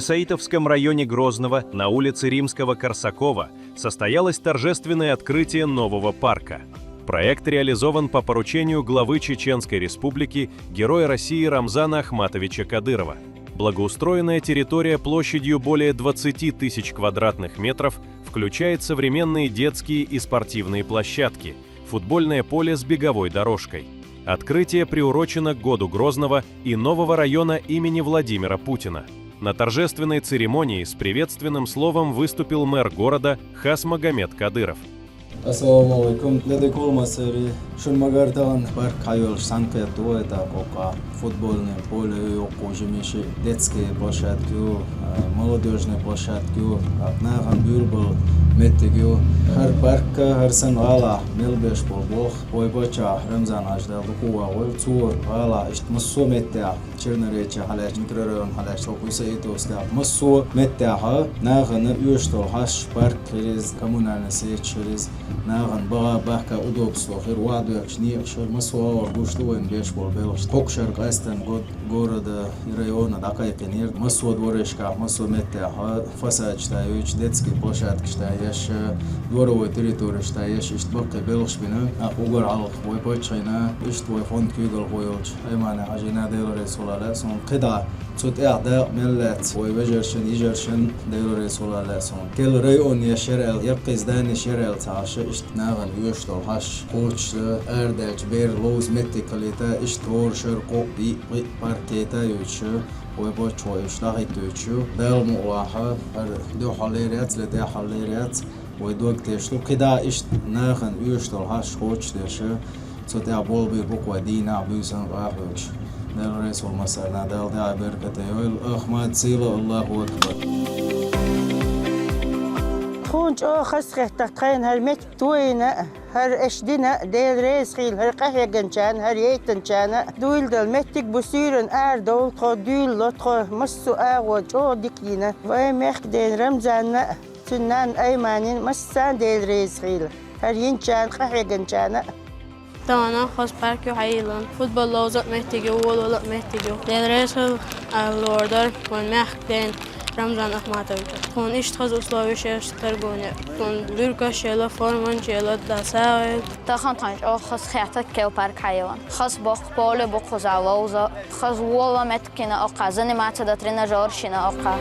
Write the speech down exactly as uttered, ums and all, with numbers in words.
В Саитовском районе Грозного на улице Римского-Корсакова состоялось торжественное открытие нового парка. Проект реализован по поручению главы Чеченской Республики, Героя России Рамзана Ахматовича Кадырова. Благоустроенная территория площадью более двадцати тысяч квадратных метров включает современные детские и спортивные площадки, футбольное поле с беговой дорожкой. Открытие приурочено к году Грозного и нового района имени Владимира Путина. На торжественной церемонии с приветственным словом выступил мэр города Хасмагомед Кадыров. Ассаламу алейкум. Ледекол масари. Шун магар таган парк хайвелш санкет дуэта кока. Футбольный поле ю кожимиши, детские площадки ю, э, молодежные площадки ю, наган бюлбул меттигю. Хар паркка, хар сан гала, мелбеш бол бох. Ой бача, Рамзан аждал дукува гол, цу гала, ишт муссо меття. Черноречья халач, микрорайон халач, токуса итоста. Муссо меття ха, нагана юштол хаш парк хириз, коммунальный сеть хириз, наган бага бака удобство хир, вадуякш ни хир, муссо ор гушту вен беш бол белш. Кокшар кастан год города и района дакай кенер, муссо дворешка, муссо меття ха, фасад шта юч, детский площадка шта яш, дворовой территория шта яш, ишт бакка белш бина, а угар алх вой почайна, ишт вой фонд кюгал войолч. Аймана хажина Дел Ресулале, сон кида цут эх да меллец, ой вежершин, ижершин Дел Ресулале, сон. Кел район я шерел, яккиз дани шерел, цаша ишт наган юштол хаш, коч, эрдеч, бер, лоуз, метти калита, ишт тор, шер, ко, и, и, паркета, ючу, ой боч, ой ишт дахит, ючу. Дел муаха, ар духалерец, ле духалерец. Вой дог тешлу кида ишт наган юштол хаш, коч, деша. Цот я бол бир буква дина, буйсан гахуч. Дел Ресул масарна, дел да берката йойл, Ахмад Сила, Аллаху Акбар. Тхун чӀо хас хеттах тхайн хӀар мет туйна, хӀар эш дина, Дел рез хил, хӀар къахьеганчан, хӀар ейтанчана, дуйл дал меттиг бусуйран ар дол тхо, дуйл ло тхо, массу агъо чӀо дикина. Вай мехк ден Рамзанна, цун нан Айманин, массан Дел рез хил, хӀар йинчан, къахьеганчана. Тана хос парк ю хайлан. Футбол ловзат меттиг ю, вол вол меттиг ю. Дел рез хил, а, лордер, вон мехк ден Рамзан Ахматович. Тхун ишт хаз условия шеш торгоне. Тхун бюрка шела, форман шела, дасавел. Тахан тхан чӀо хас хятад кел парк хайван. Хас бох поле бохуза лоуза. Хас вола меткина ока, заниматься да тренажёр шина ока.